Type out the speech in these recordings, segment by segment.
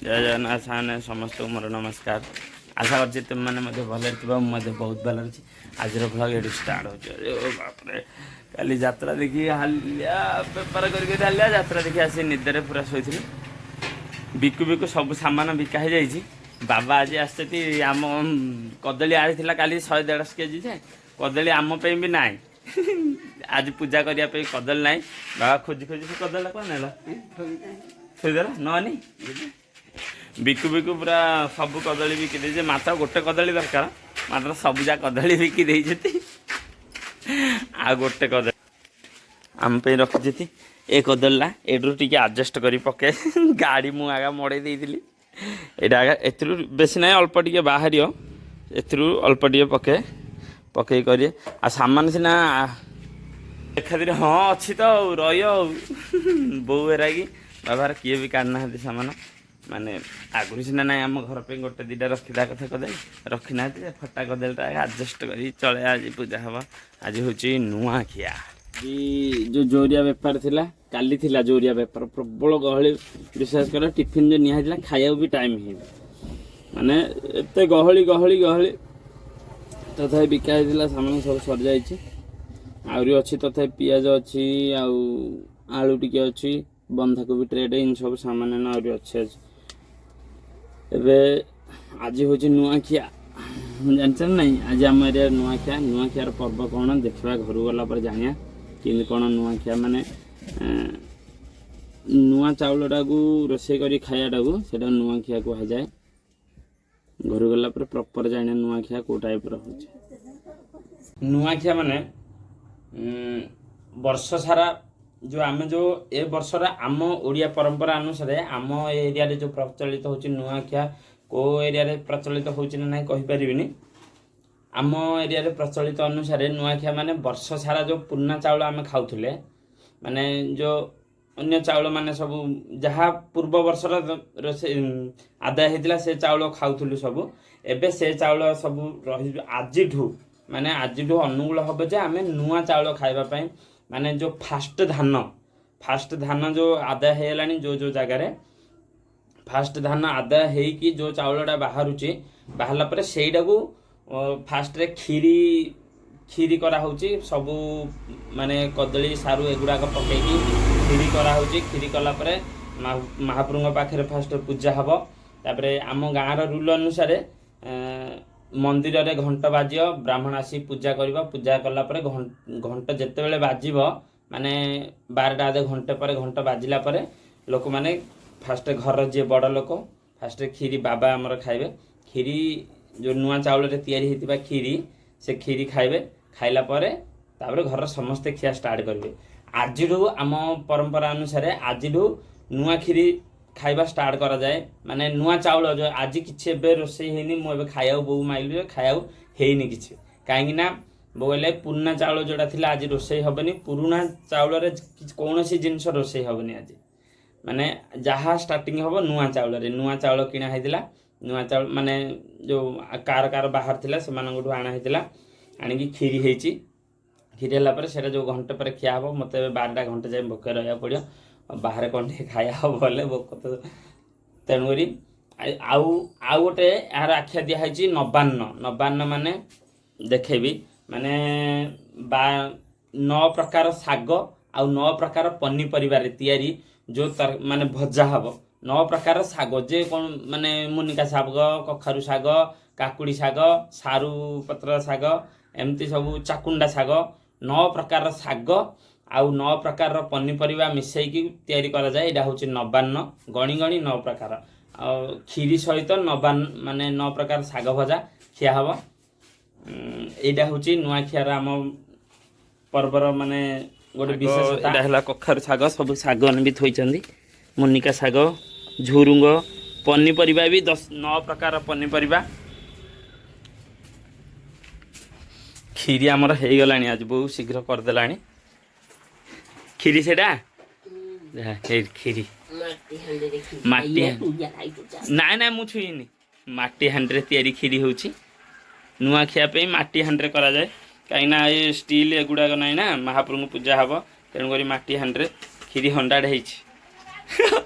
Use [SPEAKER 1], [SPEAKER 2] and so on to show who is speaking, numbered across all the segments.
[SPEAKER 1] ଜୟ ଜଗନ୍ନାଥ ସାଙ୍ଗମାନେ, ସମସ୍ତଙ୍କୁ ମୋର ନମସ୍କାର। ଆଶା କରୁଛି ତୁମେମାନେ ମଧ୍ୟ ଭଲରେ ଥିବ, ମୁଁ ମଧ୍ୟ ବହୁତ ଭଲରେ ଅଛି। ଆଜିର ଭ୍ଲଗ୍ ଏଠୁ ଷ୍ଟାର୍ଟ ହେଉଛି। ଅରେ ଓ ବାପରେ, କାଲି ଯାତ୍ରା ଦେଖି ହାଲିଆ, ବେପାର କରି କରି ହାଲିଆ, ଯାତ୍ରା ଦେଖି ଆସି ନିଦରେ ପୁରା ଶୋଇଥିଲି। ବିକୁ ବିକୁ ସବୁ ସାମାନ ବିକା ହେଇଯାଇଛି। ବାବା ଆଜି ଆସିଛନ୍ତି। ଆମ କଦଳୀ ଆଣିଥିଲା କାଲି 100-150 କେଜି ଯେ କଦଳୀ ଆମ ପାଇଁ ବି ନାହିଁ। ଆଜି ପୂଜା କରିବା ପାଇଁ କଦଳୀ ନାହିଁ। ବାବା ଖୋଜି ଖୋଜି ସେ କଦଳୀଟା କ'ଣ ନେଲା, ଥୋଇଦେଲା ନନି। ବିକୁ ବିକୁ ପୁରା ସବୁ କଦଳୀ ବିକି ଦେଇଛି। ମାତ୍ର ଗୋଟେ କଦଳୀ ଦରକାର, ମାତ୍ର ସବୁ ଯାକ କଦଳୀ ବିକି ଦେଇଛନ୍ତି। ଆଉ ଗୋଟେ କଦଳୀ ଆମ ପାଇଁ ରଖିଛନ୍ତି। ଏ କଦଳୀଟା ଏଇଠୁ ଟିକେ ଆଡ଼ଜଷ୍ଟ କରି ପକେଇ ଗାଡ଼ି ମୁଁ ଆଗା ମଡ଼େଇ ଦେଇଥିଲି। ଏଇଟା ଆଗା ଏଥିରୁ ବେଶୀ ନାହିଁ, ଅଳ୍ପ ଟିକେ ବାହାରିବ। ଏଥିରୁ ଅଳ୍ପ ଟିକେ ପକେଇ ପକେଇ କରିବେ। ଆଉ ସାମାନ ସିନା ଦେଖାଦେଲେ ହଁ ଅଛି ତ ଆଉ ରହିବ। ଆଉ ବୋଉ ହେରାକି ବାବାର କିଏ ବି କାଢ଼ିନାହାନ୍ତି ସାମାନ। ମାନେ ଆଗରୁ ସିନା ନାହିଁ, ଆମ ଘର ପାଇଁ ଗୋଟେ ଦୁଇଟା ରଖିବା କଥା କଦଳୀ, ରଖିନାହାନ୍ତି ଯେ ଫଟା କଦଳୀଟା ଆଡ଼ଜଷ୍ଟ କରି ଚଳେ। ଆଜି ପୂଜା ହବ। ଆଜି ହେଉଛି ନୂଆଖିଆ। ଯେଉଁ ଜୋରିଆ ବେପାର ଥିଲା, କାଲି ଥିଲା ଜୋରିଆ ବେପାର, ପ୍ରବଳ ଗହଳି। ବିଶ୍ୱାସ କର, ଟିଫିନ୍ ଯେଉଁ ନିଆ ହେଇଥିଲା ଖାଇବାକୁ ବି ଟାଇମ୍ ହେଇନି। ମାନେ ଏତେ ଗହଳି ଗହଳି ଗହଳି। ତଥାପି ବିକା ହେଇଥିଲା ସାମାନ ସବୁ ସରିଯାଇଛି। ଆହୁରି ଅଛି, ତଥାପି ପିଆଜ ଅଛି ଆଉ ଆଳୁ ଟିକେ ଅଛି, ବନ୍ଧାକୋବି ଟ୍ରେଟେ, ଏମିତି ସବୁ ସାମାନ ଆହୁରି ଅଛି ଆଜି। ଏବେ ଆଜି ହେଉଛି ନୂଆଖିଆ, ଜାଣିଛ ନା ନାଇଁ? ଆଜି ଆମ ଏରିଆରେ ନୂଆଖିଆ। ନୂଆଖିଆର ପର୍ବ କ'ଣ ଦେଖିବା, ଘରକୁ ଗଲା ପରେ ଜାଣିବା କେମିତି କ'ଣ ନୂଆଖିଆ। ମାନେ ନୂଆ ଚାଉଳଟାକୁ ରୋଷେଇ କରି ଖାଇବାଟାକୁ ସେଇଟା ନୂଆଖିଆ କୁହାଯାଏ। ଘରକୁ ଗଲା ପରେ ପ୍ରପର ଜାଣିବା ନୂଆଖିଆ କେଉଁ ଟାଇପ୍ର ହେଉଛି। ନୂଆଖିଆ ମାନେ ବର୍ଷ ସାରା ଯେଉଁ ଆମେ ଯେଉଁ ଏ ବର୍ଷର ଆମ ଓଡ଼ିଆ ପରମ୍ପରା ଅନୁସାରେ ଆମ ଏରିଆରେ ଯେଉଁ ପ୍ରଚଳିତ ହେଉଛି ନୂଆଖିଆ, କେଉଁ ଏରିଆରେ ପ୍ରଚଳିତ ହେଉଛି ନା ନାହିଁ କହିପାରିବିନି। ଆମ ଏରିଆରେ ପ୍ରଚଳିତ ଅନୁସାରେ ନୂଆଖିଆ ମାନେ ବର୍ଷ ସାରା ଯେଉଁ ପୁରୁଣା ଚାଉଳ ଆମେ ଖାଉଥିଲେ, ମାନେ ଯେଉଁ ଅନ୍ୟ ଚାଉଳ ମାନେ ସବୁ ଯାହା ପୂର୍ବ ବର୍ଷର ରୋଷେଇ ଆଦାୟ ହେଇଥିଲା, ସେ ଚାଉଳ ଖାଉଥିଲୁ ସବୁ। ଏବେ ସେ ଚାଉଳ ସବୁ ରହି ଆଜିଠୁ, ମାନେ ଆଜିଠୁ ଅନୁକୂଳ ହେବ ଯେ ଆମେ ନୂଆ ଚାଉଳ ଖାଇବା ପାଇଁ। ମାନେ ଯେଉଁ ଫାଷ୍ଟ ଧାନ ଯେଉଁ ଆଦାୟ ହେଇଗଲାଣି, ଯେଉଁ ଯେଉଁ ଜାଗାରେ ଫାଷ୍ଟ ଧାନ ଆଦାୟ ହେଇକି ଯେଉଁ ଚାଉଳଟା ବାହାରୁଛି, ବାହାରିଲା ପରେ ସେଇଟାକୁ ଫାଷ୍ଟରେ କ୍ଷୀରି କ୍ଷୀରି କରାହେଉଛି। ସବୁ ମାନେ କଦଳୀ, ସାରୁ ଏଗୁଡ଼ାକ ପକେଇକି କ୍ଷୀରି କରାହେଉଛି। କ୍ଷୀରି କଲା ପରେ ମହାପ୍ରଭୁଙ୍କ ପାଖରେ ଫାଷ୍ଟ ପୂଜା ହେବ। ତାପରେ ଆମ ଗାଁର ରୁଲ୍ ଅନୁସାରେ ମନ୍ଦିରରେ ଘଣ୍ଟ ବାଜିବ, ବ୍ରାହ୍ମଣ ଆସି ପୂଜା କରିବ। ପୂଜା କଲା ପରେ ଘଣ୍ଟ ଯେତେବେଳେ ବାଜିବ, ମାନେ 12ଟା ଅଧେ ଘଣ୍ଟେ ପରେ ଘଣ୍ଟ ବାଜିଲା ପରେ ଲୋକମାନେ ଫାଷ୍ଟ ଘରର ଯିଏ ବଡ଼ ଲୋକ ଫାଷ୍ଟ କ୍ଷୀରି ବାବା ଆମର ଖାଇବେ। କ୍ଷୀରି ଯେଉଁ ନୂଆ ଚାଉଳରେ ତିଆରି ହେଇଥିବା କ୍ଷୀରି, ସେ କ୍ଷୀରି ଖାଇବେ। ଖାଇଲା ପରେ ତାପରେ ଘରର ସମସ୍ତେ ଖିଆ ଷ୍ଟାର୍ଟ କରିବେ। ଆଜିଠୁ ଆମ ପରମ୍ପରା ଅନୁସାରେ ଆଜିଠୁ ନୂଆ କ୍ଷୀରି ଖାଇବା ଷ୍ଟାର୍ଟ କରାଯାଏ। ମାନେ ନୂଆ ଚାଉଳ ଯେଉଁ ଆଜି କିଛି ଏବେ ରୋଷେଇ ହେଇନି। ମୁଁ ଏବେ ଖାଇବାକୁ ବୋଉ ମାଇଲି ଯେ ଖାଇବାକୁ ହେଇନି କିଛି। କାହିଁକି ନା ବୋଉ କହିଲେ ପୁରୁଣା ଚାଉଳ ଯେଉଁଟା ଥିଲା ଆଜି ରୋଷେଇ ହେବନି। ପୁରୁଣା ଚାଉଳରେ କୌଣସି ଜିନିଷ ରୋଷେଇ ହେବନି ଆଜି। ମାନେ ଯାହା ଷ୍ଟାର୍ଟିଂ ହେବ ନୂଆ ଚାଉଳରେ। ନୂଆ ଚାଉଳ କିଣା ହେଇଥିଲା। ନୂଆ ଚାଉଳ ମାନେ ଯେଉଁ କାର କାର ବାହାର ଥିଲା, ସେମାନଙ୍କଠୁ ଆଣା ହେଇଥିଲା। ଆଣିକି କ୍ଷୀରି ହେଇଛି। କ୍ଷୀରି ହେଲା ପରେ ସେଇଟା ଯେଉଁ ଘଣ୍ଟେ ପରେ ଖିଆ ହେବ। ମୋତେ ଏବେ 12ଟା ଘଣ୍ଟେ ଯାଏଁ ଭୋକରେ ରହିବାକୁ ପଡ଼ିବ। ଆଉ ବାହାରେ କ'ଣ ଟିକେ ଖାଇବା ହେବ ହେଲେ ଭୋକ ତ। ତେଣୁକରି ଆଉ ଆଉ ଗୋଟେ ଏହାର ଆଖ୍ୟା ଦିଆହେଇଛି ନବାନ୍ନ। ନବାନ୍ନ ମାନେ ଦେଖେଇବି, ମାନେ ବା ନଅ ପ୍ରକାର ଶାଗ ଆଉ ନଅ ପ୍ରକାର ପନିପରିବାରେ ତିଆରି ଯେଉଁ ମାନେ ଭଜା ହବ। ନଅ ପ୍ରକାର ଶାଗ ଯେ କ'ଣ ମାନେ ମୁନିକା ଶାଗ, କଖାରୁ ଶାଗ, କାକୁଡ଼ି ଶାଗ, ସାରୁ ପତ୍ର ଶାଗ, ଏମିତି ସବୁ ଚାକୁଣ୍ଡା ଶାଗ, ନଅ ପ୍ରକାରର ଶାଗ ଆଉ ନଅ ପ୍ରକାରର ପନିପରିବା ମିଶେଇକି ତିଆରି କରାଯାଏ। ଏଇଟା ହେଉଛି ନବାନ୍ନ। ଗଣି ଗଣି ନଅ ପ୍ରକାର ଆଉ କ୍ଷୀରି ସହିତ ନବାନ୍ନ, ମାନେ ନଅ ପ୍ରକାର ଶାଗ ଭଜା ଖିଆ ହବ। ଏଇଟା ହେଉଛି ନୂଆଖିଆର ଆମ ପର୍ବର ମାନେ ଗୋଟେ ବିଶେଷତା। ଏଇଟା ହେଲା କଖାରୁ ଶାଗ। ସବୁ ଶାଗ ବି ଥୋଇଛନ୍ତି, ମୁନିକା ଶାଗ, ଝୁରୁଙ୍ଗ, ପନିପରିବା ବି 9 ପ୍ରକାର ପନିପରିବା। କ୍ଷୀରି ଆମର ହେଇଗଲାଣି। ଆଜି ବହୁତ ଶୀଘ୍ର କରିଦେଲାଣି କ୍ଷୀରି। ସେଇଟା ଏଇ କ୍ଷୀରି।
[SPEAKER 2] ମାଟି ହାଣ୍ଡିରେ କ୍ଷୀରି।
[SPEAKER 1] ମାଟି
[SPEAKER 2] ପୂଜା ଖାଇଛୁ?
[SPEAKER 1] ନାଇଁ ନାଇଁ, ମୁଁ ଛୁଇଁନି। ମାଟି ହାଣ୍ଡିରେ ତିଆରି କ୍ଷୀରି ହେଉଛି। ନୂଆ ଖିଆ ପାଇଁ ମାଟି ହାଣ୍ଡିରେ କରାଯାଏ, କାହିଁକିନା ଏ ଷ୍ଟିଲ୍ ଏଗୁଡ଼ାକ ନାହିଁ ନା, ମହାପ୍ରଭୁଙ୍କୁ ପୂଜା ହେବ। ତେଣୁକରି ମାଟି ହାଣ୍ଡିରେ କ୍ଷୀରି ହଣ୍ଡାଟେ ହେଇଛି।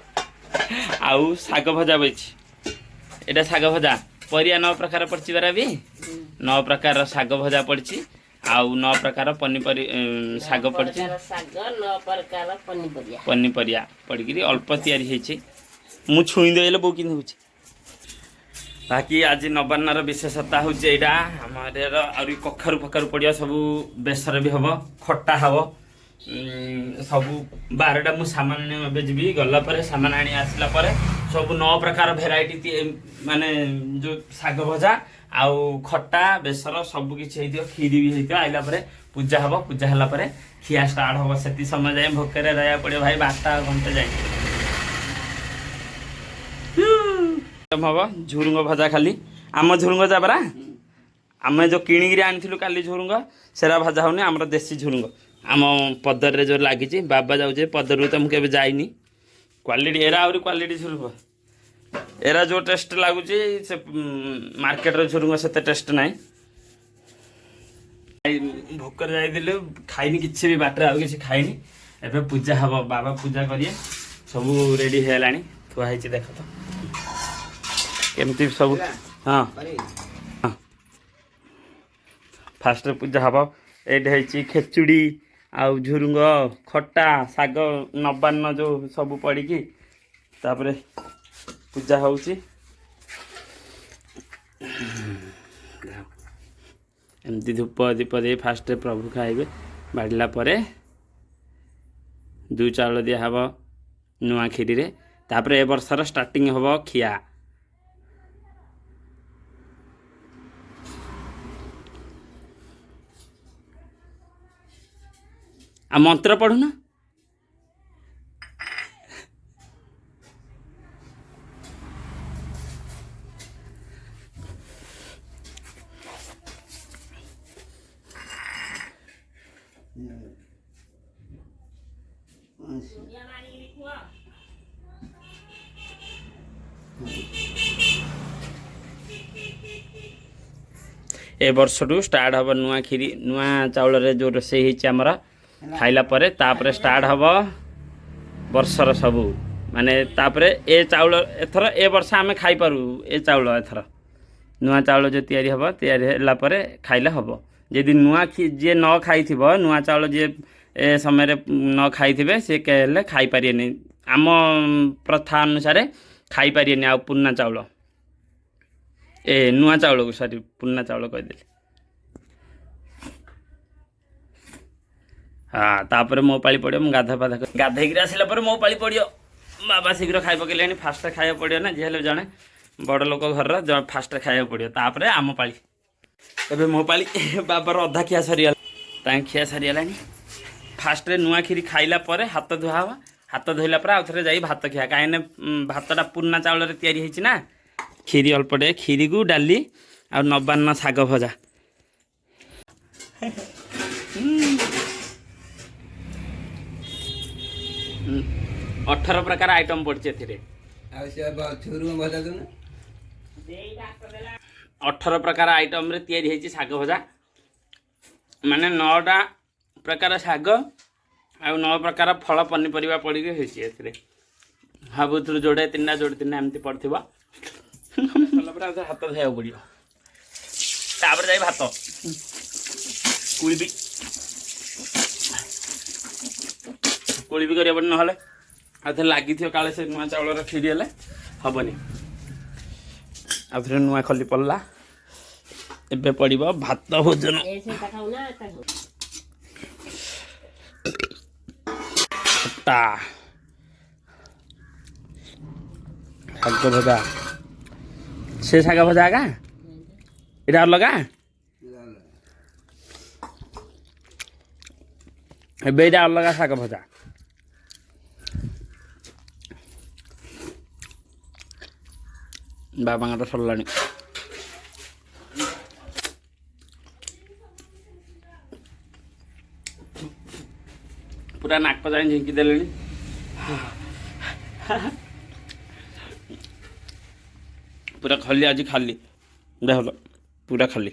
[SPEAKER 1] ଆଉ ଶାଗ ଭଜା ବଇଛି। ଏଇଟା ଶାଗ ଭଜା। ପରିବା 9 ପ୍ରକାର ପଡ଼ିଛି ପରା ବି। 9 ପ୍ରକାର ଶାଗ ଭଜା ପଡ଼ିଛି ଆଉ 9 ପ୍ରକାର ପନିପରିବା ଶାଗ ପଡ଼ିଛି।
[SPEAKER 2] ପ୍ରକାର ଶାଗ, 9 ପ୍ରକାର ପନିପରିବା।
[SPEAKER 1] ପନିପରିବା ପଡ଼ିକିରି ଅଳ୍ପ ତିଆରି ହେଇଛି। ମୁଁ ଛୁଇଁ ଦେଲେ ବୋଉ କେମିତି ହେଉଛି। ବାକି ଆଜି ନବାନ୍ନର ବିଶେଷତା ହେଉଛି ଏଇଟା। ଆମର ଆହୁରି କଖାରୁ ଫଖାରୁ ପଡ଼ିବ, ସବୁ ବେସର ବି ହବ, ଖଟା ହବ। ସବୁ 12ଟା ମୁଁ ସାମାନ ଏବେ ଯିବି। ଗଲା ପରେ ସାମାନ ଆଣି ଆସିଲା ପରେ ସବୁ 9 ପ୍ରକାର ଭେରାଇଟି, ମାନେ ଯୋଉ ଶାଗ ଭଜା ଆଉ ଖଟା, ବେସର ସବୁ କିଛି ହେଇଥିବ, କ୍ଷୀରି ବି ହେଇଥିବ। ଆଇଲା ପରେ ପୂଜା ହବ। ପୂଜା ହେଲା ପରେ ଖିଆ ଷ୍ଟାର୍ଟ ହବ। ସେତିକି ସମୟ ଯାଏଁ ଭୋକରେ ରହିବାକୁ ପଡ଼ିବ ଭାଇ, 12ଟା ଘଣ୍ଟେ ଯାଏଁ ହବ। ଝୁରୁଙ୍ଗ ଭଜା ଖାଲି ଆମ ଝୁରୁଙ୍ଗ ଯା ପରା। ଆମେ ଯୋଉ କିଣିକିରି ଆଣିଥିଲୁ କାଲି ଝୁରୁଙ୍ଗ, ସେରା ଭଜା ହଉନି। ଆମର ଦେଶୀ ଝୁରୁଙ୍ଗ ଆମ ପଦରରେ ଯୋଉ ଲାଗିଛି। ବାବା ଯାଉଛି ପଦରକୁ ତ ମୁଁ କେବେ ଯାଇନି। କ୍ୱାଲିଟି ଏରା, ଆହୁରି କ୍ୱାଲିଟି ଝୁରୁଙ୍ଗ। ଏରା ଯୋଉ ଟେଷ୍ଟ ଲାଗୁଛି, ସେ ମାର୍କେଟର ଝୁରୁଙ୍ଗ ସେତେ ଟେଷ୍ଟ ନାହିଁ। ଭୋକରେ ଯାଇଥିଲୁ, ଖାଇନି କିଛି ବି ବାଟରେ, ଆଉ କିଛି ଖାଇନି। ଏବେ ପୂଜା ହବ, ବାବା ପୂଜା କରିବେ। ସବୁ ରେଡି ହେଇଗଲାଣି, ଥୁଆ ହେଇଛି। ଦେଖ ତ କେମିତି ସବୁ। ହଁ, ଫାଷ୍ଟରେ ପୂଜା ହବ। ଏଇଠି ହେଇଛି ଖେଚୁଡ଼ି ଆଉ ଝୁରୁଙ୍ଗ ଖଟା, ଶାଗ, ନବାନ୍ନ ଯୋଉ ସବୁ ପଡ଼ିକି। ତାପରେ ପୂଜା ହଉଛି। ଏମିତି ଧୂପ ଦୀପ ଦେଇ ଫାଷ୍ଟରେ ପ୍ରଭୁ ଖାଇବେ। ବାଢ଼ିଲା ପରେ ଦୁଇ ଚାଉଳ ଦିଆହବ ନୂଆ କ୍ଷୀରିରେ। ତାପରେ ଏ ବର୍ଷର ଷ୍ଟାର୍ଟିଂ ହବ ଖିଆ। ଆଉ ମନ୍ତ୍ର ପଢୁନ। ଏ ବର୍ଷଠୁ ଷ୍ଟାର୍ଟ ହବ ନୂଆ କ୍ଷୀରି, ନୂଆ ଚାଉଳରେ ଯେଉଁ ରୋଷେଇ ହେଇଛି ଆମର। ଖାଇଲା ପରେ ତାପରେ ଷ୍ଟାର୍ଟ ହବ ବର୍ଷର ସବୁ। ମାନେ ତାପରେ ଏ ଚାଉଳ ଏଥର ଏ ବର୍ଷ ଆମେ ଖାଇପାରୁ ଏ ଚାଉଳ। ଏଥର ନୂଆ ଚାଉଳ ଯେଉଁ ତିଆରି ହେବ, ତିଆରି ହେଲା ପରେ ଖାଇଲେ ହେବ। ଯଦି ନୂଆ ଯିଏ ନ ଖାଇଥିବ, ନୂଆ ଚାଉଳ ଯିଏ ଏ ସମୟରେ ନ ଖାଇଥିବେ, ସେ ହେଲେ ଖାଇପାରିବେନି। ଆମ ପ୍ରଥା ଅନୁସାରେ ଖାଇପାରିବେନି ଆଉ ପୁରୁଣା ଚାଉଳ, ଏ ନୂଆ ଚାଉଳକୁ, ସରି, ପୁରୁଣା ଚାଉଳ କହିଦେଲି। ହଁ, ତାପରେ ମୋ ପାଳି ପଡ଼ିବ। ମୁଁ ଗାଧା ପାଧା ଗାଧେଇକିରି ଆସିଲା ପରେ ମୋ ପାଳି ପଡ଼ିବ। ବାବା ଶୀଘ୍ର ଖାଇ ପକେଇଲେଣି। ଫାଷ୍ଟରେ ଖାଇବାକୁ ପଡ଼ିବ ନା, ଯିଏ ହେଲେ ଜଣେ ବଡ଼ ଲୋକ ଘରର ଫାଷ୍ଟରେ ଖାଇବାକୁ ପଡ଼ିବ, ତାପରେ ଆମ ପାଳି। ଏବେ ମୋ ପାଳି। ବାବାର ଅଧା ଖିଆ ସରିଗଲା, ତାଙ୍କ ଖିଆ ସରିଗଲାଣି। ଫାଷ୍ଟରେ ନୂଆ କ୍ଷୀରି ଖାଇଲା ପରେ ହାତ ଧୁଆ ହବ। ହାତ ଧୋଇଲା ପରେ ଆଉ ଥରେ ଯାଇ ଭାତ ଖିଆ, କାହିଁକିନା ଭାତଟା ପୁରୁଣା ଚାଉଳରେ ତିଆରି ହେଇଛି ନା। କ୍ଷୀରି ଅଳ୍ପ ଟିକେ, କ୍ଷୀରିକୁ ଡାଲି ଆଉ ନବାନ୍ନ ଶାଗ ଭଜା। 18 ପ୍ରକାର ଆଇଟମ୍ ପଡ଼ିଛି ଏଥିରେ।
[SPEAKER 3] ଆଉ ସେ ଝୁରୁଙ୍ଗ ଭଜା ଦଉନ।
[SPEAKER 1] 18 ପ୍ରକାର ଆଇଟମ୍ରେ ତିଆରି ହେଇଛି ଶାଗ ଭଜା। ମାନେ 9ଟା ପ୍ରକାର ଶାଗ ଆଉ 9 ପ୍ରକାର ଫଳ ପନିପରିବା ପଡ଼ିକି ହେଇଛି ଏଥିରେ। ଭାବୁଥିଲୁ ଯୋଡ଼େ ତିନିଟା, ଯୋଡ଼େ ତିନିଟା ଏମିତି ପଡ଼ିଥିବ। ସରିଲା ପରେ ଆଉ ଥରେ ହାତ ଧୋଇବାକୁ ପଡ଼ିବ, ତାପରେ ଯାଇ ଭାତ। କୁଳି ବି କରିବାକୁ ପଡ଼ିବ, ନହେଲେ ଆଉ ଥରେ ଲାଗିଥିବ କାଳେ ସେ ନୂଆ ଚାଉଳର କ୍ଷୀରି ହେଲେ ହବନି। ଆଉ ଥରେ ନୂଆ ଖଲି ପଡ଼ିଲା। ଏବେ ପଡ଼ିବ ଭାତ ଭୋଜନ।
[SPEAKER 2] ଏ ସେଇଟା ଖାଉନା, ଏଟା ଖାଉ।
[SPEAKER 1] ଖଟା, ଶାଗ ଭଜା। ସେ ଶାଗ ଭଜା ଆଗା, ଏଇଟା ଅଲଗା। ଏବେ ଏଇଟା ଅଲଗା ଶାଗ ଭଜା। ବାବାଙ୍କର ସରିଲାଣି। ପୁରା ନାକ ଯାଏଁ ଝିଙ୍କି ଦେଲେଣି। ପୁରା ଖାଲି ଆଜି, ଖାଲି ଦେଖ ତ, ପୁରା ଖାଲି।